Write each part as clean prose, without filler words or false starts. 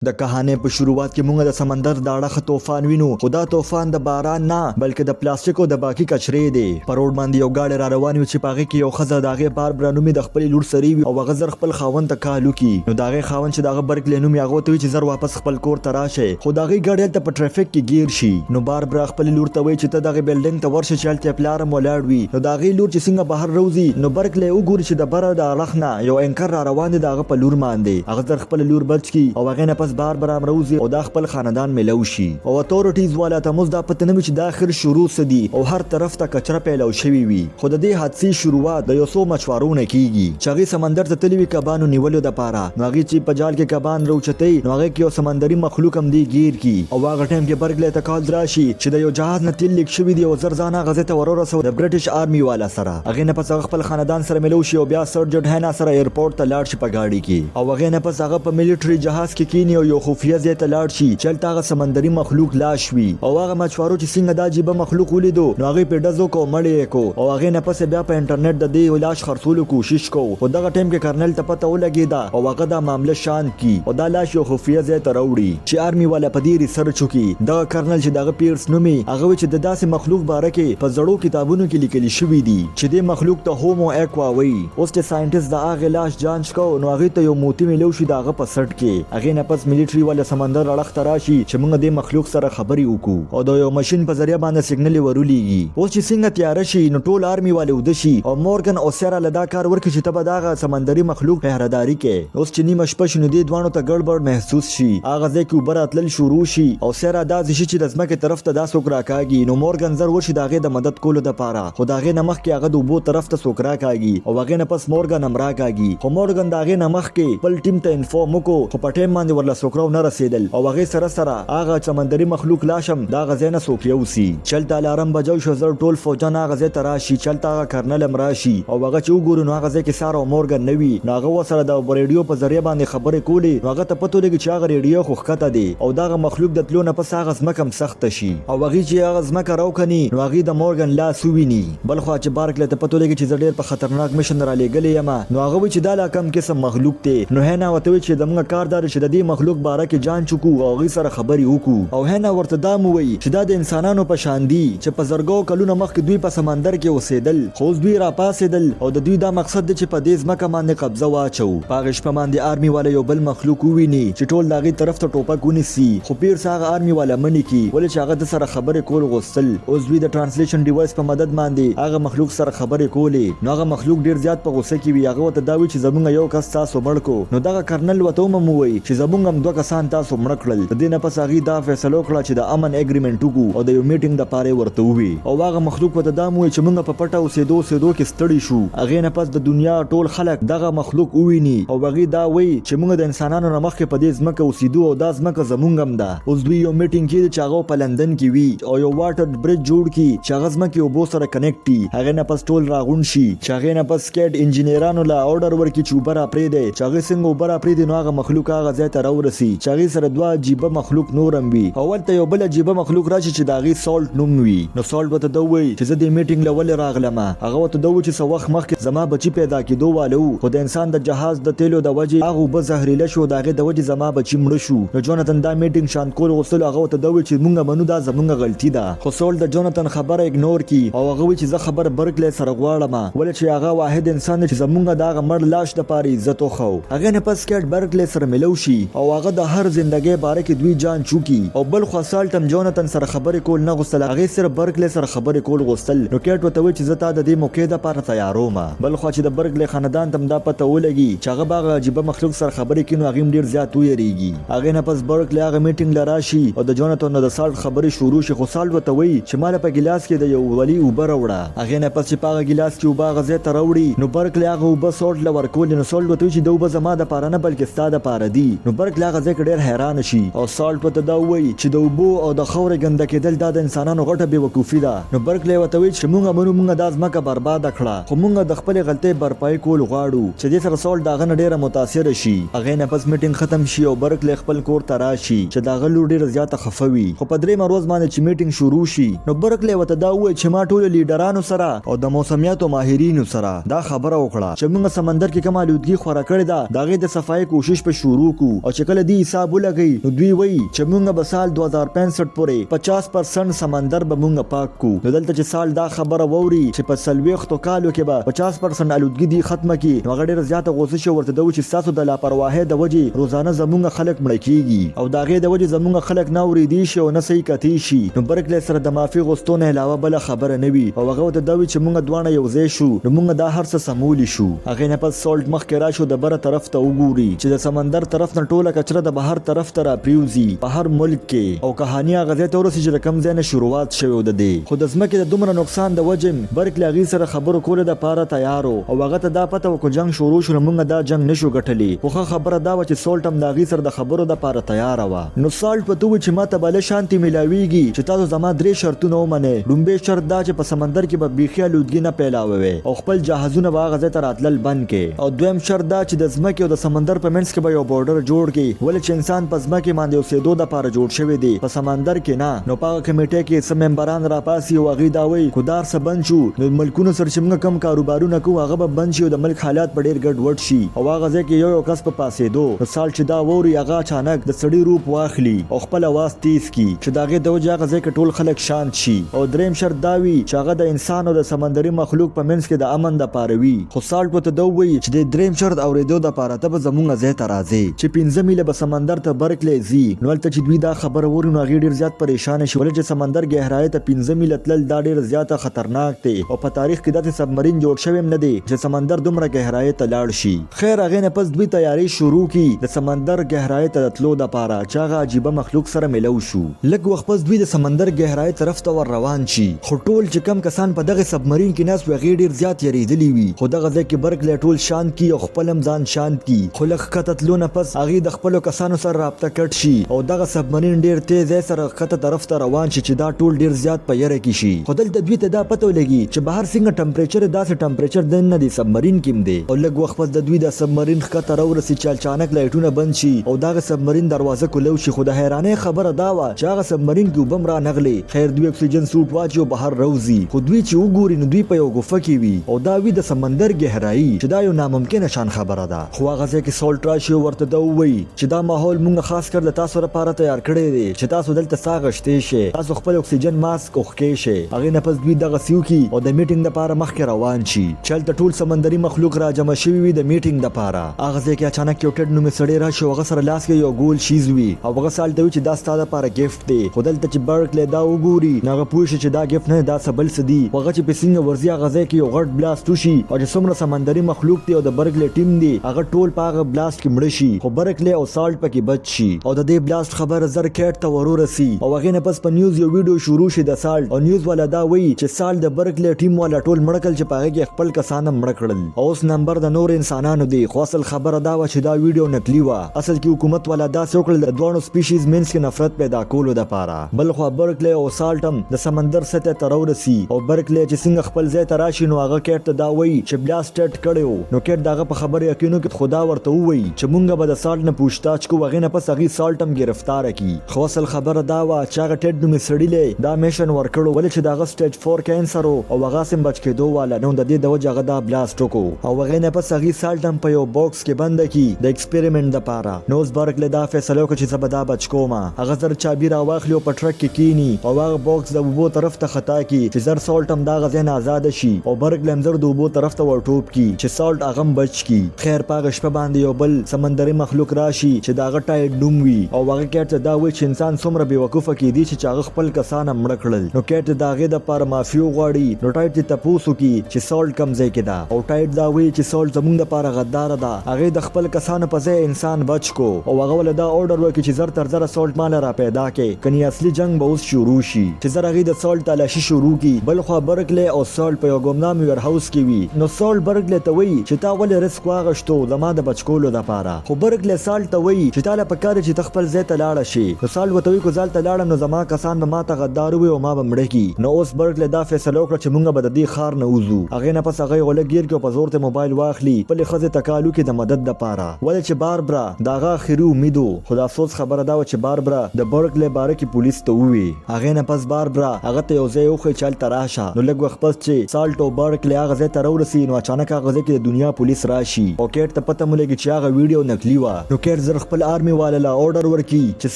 د کهانۍ په شروعات کې مونږ د سمندر د اړخه طوفان وینو، خو دا طوفان د باران نه بلکې د پلاستیکو د باقي کچرې دی. په روډ باندې یو ګاډی را روان وي چې په هغې کې یو ښځه د هغې باربرا نومې د خپلې لور سرې وي او هغه زر خپل خاوند ته کال وکړي. نو د هغې خاوند چې د هغه برکلې نومې هغه ورته وي چې زر واپس خپل کور ته راشئ، خو د هغې ګاډی هلته په ټریفک کې ګیر شي. نو باربرا خپلې لور ته وایي چې ته دغې بلډنګ ته ورشه چې هلته یې پلار هم ولاړ وي. نو د هغې لور چې څنګه بهر راوځي نو برکلې وګوري چې د بره د اړخ نه یو اینکر را روان دی د هغه په لور باندې. هغه زر خپله لور بچ کی او هغې نه پس بار برام راوځي او دا خپل خاندان ملو شي او اتورټیز والا ته هم اوس دا پته نه وي چې دا اخر شروع څه دي او هر طرف ته کچره پیلاو شوي وي خو د دې حادثې شروعات د یو څو مچوارو نه کیږي چې هغې سمندر ته تللي وي کبانو نیولو د پاره نو هغې چې په جال کې کبان راوچتوي نو هغې کې یو سمندري مخلوق هم دی ګیر کی او هغه ټایم کې برګلی ته کال راشي چې د یو جهاز نه تیل لیک شوي دي او زر ځان هغه ځای ته ورورسوه د برټش آرمي والا سره هغې نه پس هغه خپل خاندان سره ملو شي او بیا سرجټ هینا سره ایرپورټ ته لاړ شي په ګاډي کې. او هغې نه پس هغه په ملټري جهاز کې کیني او یو خفیه ځای ته لاړ شي چې هلته هغه سمندري مخلوق لاش وي او هغه مچوارو چې څنګه دا عجیبه مخلوق ولیدو نو هغې پرې ډز وکړو او مړ یې کو او هغې نه پس یې بیا په انټرنیټ د دې لاش خرڅولو کوشش کو خو دغه ټایم کې کرنل ته پته ولګیده او هغه دا معامله شانت کی او دا لاش یو خفیه ځای ته راوړي چې آرمي والا په دې ریسرچ وکړي. دغه کرنل چې د هغه پیرس نومي هغه وي چې د داسې مخلوق باره کې په زړو کتابونو کې لیکل شوي دي چې دې مخلوق ته هومو اکوا وایي. اوس چې ساینټسټ د هغې لاش جانچ کو نو هغې ته یو موتی میلو شي د هغه په څټ کې. هغې نه پس ملټري واله سمندر اړخ ته راشي چې مونږ دې مخلوق سره خبرې وکړو او د یو مشین په ذریعه باندې سګنل یې ورولیږي. اوس چې څنګه تیاره شي نو ټول آرمي والې اوده شي او مورګن او سیرا له دا کار ورکړي چې ته به د هغه سمندري مخلوق پهره داري کې. اوس چې نیمه شپه شي نو دې دواړو ته ګړبړ محسوس شي. هغه ځای کې اوبه راتلل شروع شي او سیرا داسې شي چې د ځمکې طرف ته دا څوک راکاږي نو مورګن زر ورشي د هغې د مدد کولو دپاره. خو د هغې نه مخکې هغه د اوبو طرف ته څوک راکاږي او هغې نه پس مورګن هم راکاږي خو مورګن د هغې نه مخکې خپل ټیم ته انفارم وکړو خو په ټیم باندې ورله څوک راو نه رسیدل او هغې سره سره هغه سمندري مخلوق لاش هم د هغه ځای نه څوک یوسي چې هلته الارم بجو شو زر ټول فوجان هغه ځای ته راشي چې هلته هغه کرنل هم راشي او هغه چې وګوري نو هغه ځای کې ساره او مورګن نه وي نو هغه ورسره د ریډیو په ذریعه باندې خبرې کولې نو هغه ته پته ولګي چې هغه ریډیو خو ښکته دی او د هغه مخلوق د تلو نه پس هغه ځمکه هم سخته شي. او هغوی چې هغه ځمکه راوکني نو هغوی د مورګن لاس وویني. بلخوا چې بارکلې ته پته ولګي چې زه ډېر په خطرناک مشن رالېږلې یم نو هغه وایي چې دا لا کوم قسم مخلوق دی. نو هینا ورته وایي چې زموږ کار دا دی چې د دې مخلوق باره کې جانچ وکړو او هغوی سره خبرې وکړو. او هینا ورته دا هم ووایي چې دا د انسانانو په شان دي چې په زرګاو کلونه مخکې دوی په سمندر کې اوسېدل خو اوس دوی راپاڅېدل او د دوی دا مقصد دی چې په دې ځمکه باندې قبضه واچوو. په هغې شپه باندې آرمي والا یو بل مخلوق وویني چې ټول د هغوی طرف ته ټوپک ونیسي خو پیرس هغه آرمي والا منې کی ولې چې هغه ده سره خبرې کول غوستل. اوس دوی د ټرانسلیشن ډیوایس په مدد باندې هغه مخلوق سره خبرې کولې نو هغه مخلوق ډیر زیات په غوسه کې وي هغه ورته دا وي چې زمونږ یو کس تاسو مړ کو نو دغه کرنل ورته هم ووایي چې زمونږ هم دوه کسان تاسو مړه کړل. د دې نه پس هغوی دا فیصله وکړه چې د امن اګریمنټ وکړو او د یو میټنګ د پاره یې ورته ووي او هغه مخلوق ورته دا هم ووایي چې مونږ په پټه اوسیدو اوسیدو کې ستړي شو. هغې نه پس د دنیا ټول خلک دغه مخلوق وویني او هغوی دا وایي چې مونږ د انسانانو نه مخکې په دې ځمکه اوسیدو او دا ځمکه زمونږ هم ده. اوس دوی یو میټینګ کیږي چې هغه په لندن کې وي او یو واټر برج جوړ کړي چې هغه ځمکې اوبو سره کنیکټ کړي. هغې نه پس ټول راغونډ شي چې هغې نه پس کیټ انجینرانو له اورډر ورکړي چې اوبه راپرېږدئ چې هغوی څنګه اوبه راپرېږدي نو هغه مخلوق هغه ځای ته راورسي چې هغوی سره دوه عجیبه مخلوق نور هم وي او هلته یو بل عجیبه مخلوق راشي چې د هغوی سالټ نوم وي نو سالټ ورته دا ووایي چې زه دې میټینګ له ولې راغلم. هغه ورته دا ووایي چې څه وخت مخکې زما بچی پیدا کیدو واله وو خو د انسان د جهاز د تیلو د وجې هغه اوبه زهریله شو د هغې د وجې زما بچی مړه شو. نو جوناتن دا میټینګ شانت کول غوښتلو هغه ورته دا وویل چې مونږ منو دا زمونږ غلطي ده خو سول د جوناتن خبره اګنور کی او هغه وویل چې زه خبره برکلی سره غواړم ولې چې هغه واحد انسان دی چې زمونږ د هغه مړ لاش د پاره عزت وښو. هغې نه پس کیټ برکلی سره ملو شي او هغه د هر زندګۍ باره کې دوی جان چوکي او بل خوا سالټ هم جوناتن سره خبرې کول نه غوښتل هغې صرف برکلی سره خبرې کول غوښتل نو کیټ ورته وویل چې زه تا د دې موقع د پاره تیاروم. بل خوا چې د برکلی خاندان ته هم دا پته ولګي چې هغه به هغه عجیبه مخلوق سره خبرې کوي نو هغوی هم ډیر زیات ویریږي. هغې نه پس برکلی هغه میټینګ له راشي او د جوناتن نه د سالټ خبرې شروع شي خو سالټ ورته وایي چې ماله په ګیلاس کې د یو ولي اوبه راوړه. هغې نه پس چې په هغه ګیلاس کې اوبه هغه ځای ته راوړي نو برکلی هغه اوبه سالټ له ورکولې نو سالټ ورته وایي چې دا اوبه زما د پاره نه بلکې ستا د پاره دي نو برکلی هغه ځای کې ډیر حیران شي او سالټ ورته دا ووایي چې د اوبو او د خاورې ګنده کیدل دا د انسانانو غټه بې وقوفي ده نو برکلی ورته وایي چې مونږ منو مونږ دا ځمکه برباده کړه خو مونږ د خپلې غلطۍ برپايي کول غواړو چې دې سره سالټ د هغه نه ډېره متاثره شي. هغې نه پس میټنګ ختم شي او برکلې خپل کور ته راشي چې د هغه لور ډېره زیاته خفه وي خو په درېیمه روځ باندې چې میټنګ شروع شي نو برکلې ورته دا ووایي چې ما ټولو لیډرانو سره او د موسمیاتو ماهرینو سره دا خبره وکړه چې مونږ سمندر کې کومه آلودګي خوره کړې ده د هغې د صفایۍ کوشش به شروع کړو او چې کله دوی حساب ولګوي نو دوی وایي چې مونږ به سال 2065 پورې 50% سمندر به مونږ پاک کو. نو دلته چې سالټ دا خبره واوري چې په 40 کالو کې به 50% الودګي دوی ختمه کړي، نو هغه ډېره زیاته غوسه شي او ورته دا وایي چې ستاسو د لاپرواهۍ د وجې روزانه زمونږ خلک مړه کیږي او د هغې د وجې زمونږ خلک نه اورېدی شي او نه صحیح کتی شي. نو برکلی سره د معافي غوښتو نه علاوه بله خبره نه وي او هغه ورته دا وایي چې مونږ دواړه یو ځای شو نو مونږ دا هر څه سمولی شو. هغې نه پس سالټ مخکې راشي او د بره طرف ته وګوري چې د سمندر طرف نه ټوله کچره د بهر طرف ته راپریوځي په هر ملک کې، او کهاني هغه ځای ته ورسي چې د کوم ځای نه شروعات شوی و د دې. خو د ځمکې د دومره نقصان د وجې هم برکلي هغوی سره خبرو کولو د پاره تیار و او هغه ته دا پته وه که جنګ شروع شو نو مونږ دا جنګ نشو ګټلی، خو ښه خبره دا وه چې سالټ هم د هغوی سره د خبرو د پاره تیاره وه. نو سالټ ورته وویل چې ماته به له شانتې میلاویږي چې تاسو زما درې شرطونه ومنئ. ړومبی شرط دا چې په سمندر کې به بیخي الودګي نه پیلاووئ او خپل جهازونه به هغه ځای ته راتلل بند کړئ، او دویم شرط دا چې د ځمکې او د سمندر په منځ کې به یو بارډر جوړ کړئ، ولې چې انسان په ځمکې باندې اوسېدو دپاره جوړ شوی دی، په سمندر کې نه. نو په هغه کمیټه کې څه ممبران راپاڅي او هغوی دا وایي که دا هر څه بند شو نو ملکونو سره چې موږ کوم کاروبارونه کوو هغه به بند شي او د ملک حالات به ډېر ګډ وډ شي او هغه ځای کې یو یو کس په پاڅېدو. نو سالټ چې دا واوري هغه اچانک د سړي روپ واخلي او خپل اواز تیز کړي چې د هغې د وجې هغه ځای کې ټول خلک شانت شي. او دریم شرط دا وي چې هغه د انسان او د سمندري مخلوق په منځ کې د امن دپاره وي. خو سالټ ورته دا ووایي چې د دریم شرط اورېدو دپاره ته به زمونږ ځای ته راځې چې 5 میله به سمندر ته برکلی ځي. نو هلته چې دوی دا خبره واوري نو هغوی ډېر زیات پریشانه شي، ولې چې سمندر ګهرایۍ ته 5 میله تلل دا ډېر زیاته خطرناک دی او په تاریخ کې داسې سبمرین جوړ شوی هم نه دی چې سمندر دومره ګهرایۍ ته لاړ شي. خیر، هغې نه پس دوی تیاری شروع کړي د سمندر ګهرایۍ ته د تلو دپاره چې هغه عجیبه مخلوق سره ملو شو. لږ وخت پس دوی د سمندر ګهرایۍ طرف ته ور روان شي، خو ټول چې کوم کسان په دغه سبمرین کې ناست وي هغې ډېر زیات یریدلي وي. خو دغه ځای کې برکلی ټول شانت کړي او خپل هم ځان شانت کړي. خو لږ ښکته تلو نه پس هغې د خپلو کسانو سره رابطه کټ شي او دغه سبمرین ډېر تیزۍ سره ښکته طرف ته روان شي چې دا ټول ډېر زیات په یره کې شي. خو دلته دوی ته دا پته ولګي چې بهر څنګه ټمپریچر داسې ټمپریچر دننه دې سبمرین کې هم دی. او لږ وخت پس د دوی دا سبمرین ښکته راورسي چې اچانک لایټونه بند شي او دغه سبمرین دروازه کولو شي. خو د حیرانۍ خبره دا وه چې هغه سبمرین کې اوبه هم رانغلې. خیر، دوی اکسیجن سوټ واچي او بهر راوځي، خو دوی چې وګوري نو دوی په یو غوفه کې وي او دا وي د سمندر ګهرایي چې دا یو ناممکنه شان خبره ده. خو هغه ځای کې سالټ راشي او ورته دا ووایي چې دا ماحول مونږ خاص کر د تاسو لپاره تیار کړی دی چې تاسو دلته ساه غشتی شئ، تاسو خپل اکسیجن ماسک اوښکی شئ. هغې نه پس دوی دغسې وکړي او د میټینګ دپاره مخکې روان شي چې هلته ټول سمندري مخلوق راجمع شوي وي د میټینګ دپاره. هغه ځای کې اچانک یو ټیډ نومې سړی راشي او هغه سره لاس کې یو ګول شیز وي او هغه سالټ ته وي چې دا ستا دپاره ګفټ دی. خو دلته چې برکلی دا وګوري نو هغه پوه شي چې دا ګفټ نه دی، دا څه بل څه دي. خو هغه چې په څنګه ورځي هغه ځای کې یو غټ بلاست وشي او چې څومره سمندري مخلوق دی او د برکلی ټیم دی هغه ټول په هغه بلاست کې مړه شي، خو برکلی او سالټ پکې بچ شي. او د دې بلاست خبره زر کیټ ته ورورسي او هغې نه پس په نیوز یو ویډیو شروع شي د سالټ، او نیوز والا دا وایي چې سالټ د برکلی ټیم والا ټول مړه کړل چې په هغې کې خپل کسان هم مړه کړل او اوس نمبر د نور انسانانو دی. خو اصل خبره دا وه چې دا ویډیو نقلي وه. اصل کې حکومت والا داسې وکړل د دواړو سپیشیز منځ کې نفرت پیدا کولو دپاره. بلخوا برکلی او سالټ هم د سمندر سطح ته راورسي او برکلی چې څنګه خپل ځای ته راشي نو هغه کیټ ته دا وایي چې بلاست ټیټ کړی و. نو کیټ د هغه په خبره یقین وکړي، خو دا ورته ووایي چې مونږ به د سالټ نه پوچتاچ کوو. هغې نه پس هغوی سالټ هم ګرفتاره کړي. خو اصل خبره دا وه چې هغه ټیټ نومې سړي له دا میشن ورکړو، ولې چې د هغه سټیج 4 کینسر و او هغه هسې هم بچ کېدو واله نه و، د دې د وجې هغه دا بلاست وکړو. او هغې نه پس هغوی سالټ هم په یو باکس کې بنده کړي د ایکسپریمنټ دپاره. نو اوس برکلی دا فیصله وکړه چې زه به دا بچ کوم. هغه زر چابي راواخلي او په ټرک کې کینی او هغه باکس د اوبو طرف ته خطا کړي چې زر سالټ هم د هغه ځای نه ازاده شي او برکلی هم زر د اوبو طرف ته ورټوپ کړي چې سالټ هغه هم بچ کړي. خیر، په هغه شپه باندې یو بل سمندري مخلوق راشي چې د هغه ټایډ نوم وي او هغه کیټ ته دا وایي چې انسان څومره بې وقوفه کیدی شي چې هغه خپل کسان هم مړه کړل. نو کیټ د هغې دپاره معافي وغواړي. نو ټایډ ترې تپوس وکړي چې سالټ کوم ځای کې ده او ټایډ دا وایي چې سالټ زمونږ دپاره غداره ده، هغې د خپل کسانو په ځای انسان بچ کو او هغه وله دا اورډر ورکړي چې زر تر زره سالټ ماله را پیدا کړي، کني اصلي جنګ به اوس شروع شي. چې زر هغې د سالټ تالاشي شروع کړي. بلخوا برکلی او سالټ په یو ګمنام ویر هاوس کې وي. نو سالټ برکلی ته وایي چې تا ولې رسک واغشتو زما د بچ کولو دپاره؟ خو برکلی سالټ ته وایي چې تاله پکار چې ته خپل ځای ته لاړه شې. نو سالټ ورته وایي که زه هلته لاړم نو زما کسان به ماته غدار ووایي او ما به مړه کړي. نو اوس برکلی دا فیصله وکړه چې مونږ به د دې ښار نه وځو. هغې نه پس هغه یو لږ ګیر کړي او په زور ته موبایل واخلي خپلې ښځې ته کال وکړي د مدد دپاره، ولې چې باربرا د هغه اخري امید و. خو د افسوس خبره دا وه چې باربرا د برکلی باره کې پولیس ته ووی. هغې نه پس باربرا هغه ته یو ځای وښیي چې هلته راشه. نو لږ وخت پس چې سالټ او برکلی هغه ځای ته راورسي نو اچانک هغه ځای کې د دنیا پولیس راشي او کیټ ته پته ولګي چې هغه ویډیو نقلي وه. نو کیټ کیټ زر خپل آرمي والا له اورډر ورکړي چې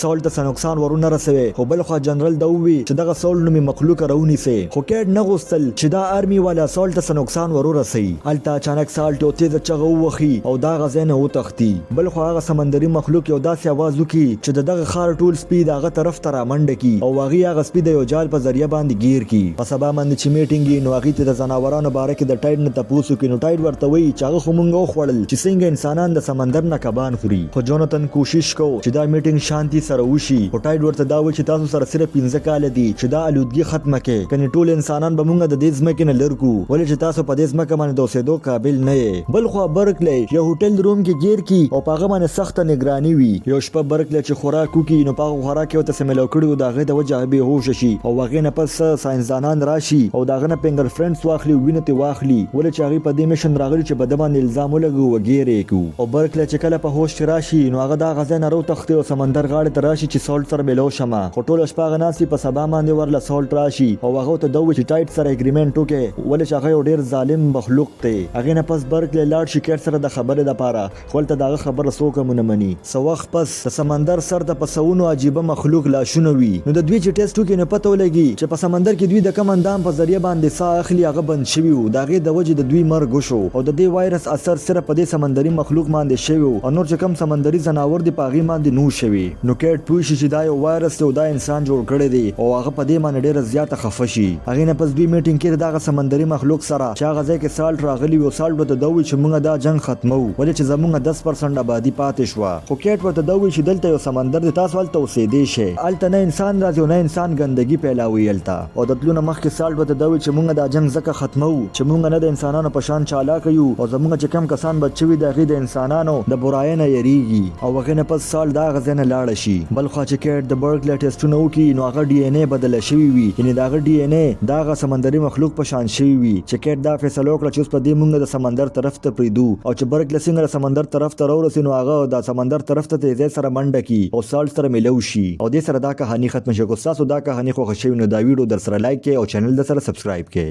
سالټ ته څه نقصان ورونه رسوي، خو بلخوا جنرل دا ووي چې دغه سالټ نومي مخلوق راونیسي، خو کیټ نه غوښتل چې دا آرمي والا سالټ ته څه نقصان ورورسوي. هلته اچانک سالټ یو تیزه چغه ووهي او د هغه ځای نه وتښتي. بلخوا هغه سمندري مخلوق یو داسې اواز وکړي چې د دغه ښار ټول سپي د هغه طرف ته رامنډه کړي او هغوی هغه سپي د یو جال په ذریعه باندې ګیر کړي. په سبا باندې چې میټینګ وي نو هغوی ته د ځناورانو باره کې د ټایډ نه تپوس وکړي، نو ټایډ ورته وایي چې هغه خو مونږ وخوړل چې څنګه انسانان د سمندر نه کبان خوري. خو جوناتن کوشش کو چې دا میټینګ شانتي سره وشي، خو ټایډ ورته دا وایي چې تاسو سره صرف 5 کاله دي چې دا الودګي ختمه کړئ، کنې ټول انسانان به مونږ د دې ځمکې نه لر کړو، ولې چې تاسو په دې ځمکه باندې د اوسېدو قابل نه یئ. بلخوا برکلی یو هوټل روم کې ګیر کړي او په هغه باندې سخته نګراني وي. یو شپه برکلی چې خوراک وکړي نو په هغه خوراک کې ورته څه ملاو کړي وو، د هغې د وجې هغه بې هوشه شي او هغې نه پس څه ساینسدانان راشي او د هغه نه فنګر فرنټس واخلي او وینه ترې واخلي، ولې چې هغوی په دې مشن راغلي چې په ده باندې الزام ولګوو او ګیر یې کړو. او برکلی چې کله په هوش کې راشي نو هغه د هغه ځای نه راوتښتي او سمندر غاړې ته راشي چې سالټ سره ملاو شمه، خو ټوله شپه هغه ناست وي. په سبا باندې ورله سالټ راشي او هغه ورته دا ووایي چې ټایټ سره اګریمنټ وکړي، ولې چې هغه یو ډیر ظالم مخلوق دی. هغې نه پس برکلی لاړ شي کیټ سره د خبرې دپاره، خو هلته د هغه خبره څوک هم ونه مني. څه وخت پس د سمندر سر ته په سوونو عجیبه مخلوق لاشونه وي، نو د دوی چې ټیسټ وکړي نو پته ولګي چې په سمندر کې دوی د کوم اندام په ذریعه باندې ساه اخلي هغه بند شوي وو، د هغې د وجې د دوی مرګ وشو او د دې وایرس اثر صرف په دې سمندري مخلوق باندې شوی او نور چې کوم سمندري ځناور دي په هغې باندې نه وو شوي. نو کیټ پوه شي چې دا یو وایرس دی او دا انسان جوړ کړی دی او هغه په دې باندې ډیره زیاته خفه شي. هغې نه پس دوی میټینګ کې د دغه سمندري مخلوق سره چې هغه ځای کې سالټ راغلي وي او سالټ ورته دا وویل چې مونږ دا جنګ ختموو، ولې چې زمونږ 10% ابادي پاتې شوه. خو کیټ ورته دا وویل چې دلته یو سمندر دی، تاسو هلته اوسیدی شئ، هلته نه انسان راځي او نه انسان ګندګي پیلاوي هلته. او د تلو نه مخکې سالټ ورته دا وویل چې مونږ دا جنګ ځکه ختموو چې مونږ نه د انسانانو په شان چالاکه یو او زمونږ چې کوم کسان بچ شوي د هغوی د انسانانو د برایۍ نه یریږي. او هغې نه پس سالټ د هغه ځای نه لاړه شي. بلخوا چې کیټ د برکلي ټیسټونه وکړي نو هغه ډي این ای بدله شوي وي، یعنې د هغه ډي این ای د هغه سمندري مخلوق په شان شوي وي، چې کیټ دا فیصله وکړه چې اوس په دې مونږ د سمندر طرف ته پریږدو. او چې برکلي څنګه د سمندر طرف ته راورسي نو هغه د سمندر طرف ته تیزۍ سره منډه کړي او سالټ سره ملو شي او دې سره دا کهاني ختمه شي. که ستاسو دا کهاني خوښه شوي نو دا ویډیو درسره لایک کړئ او چینل درسره سبسکرایب کړئ.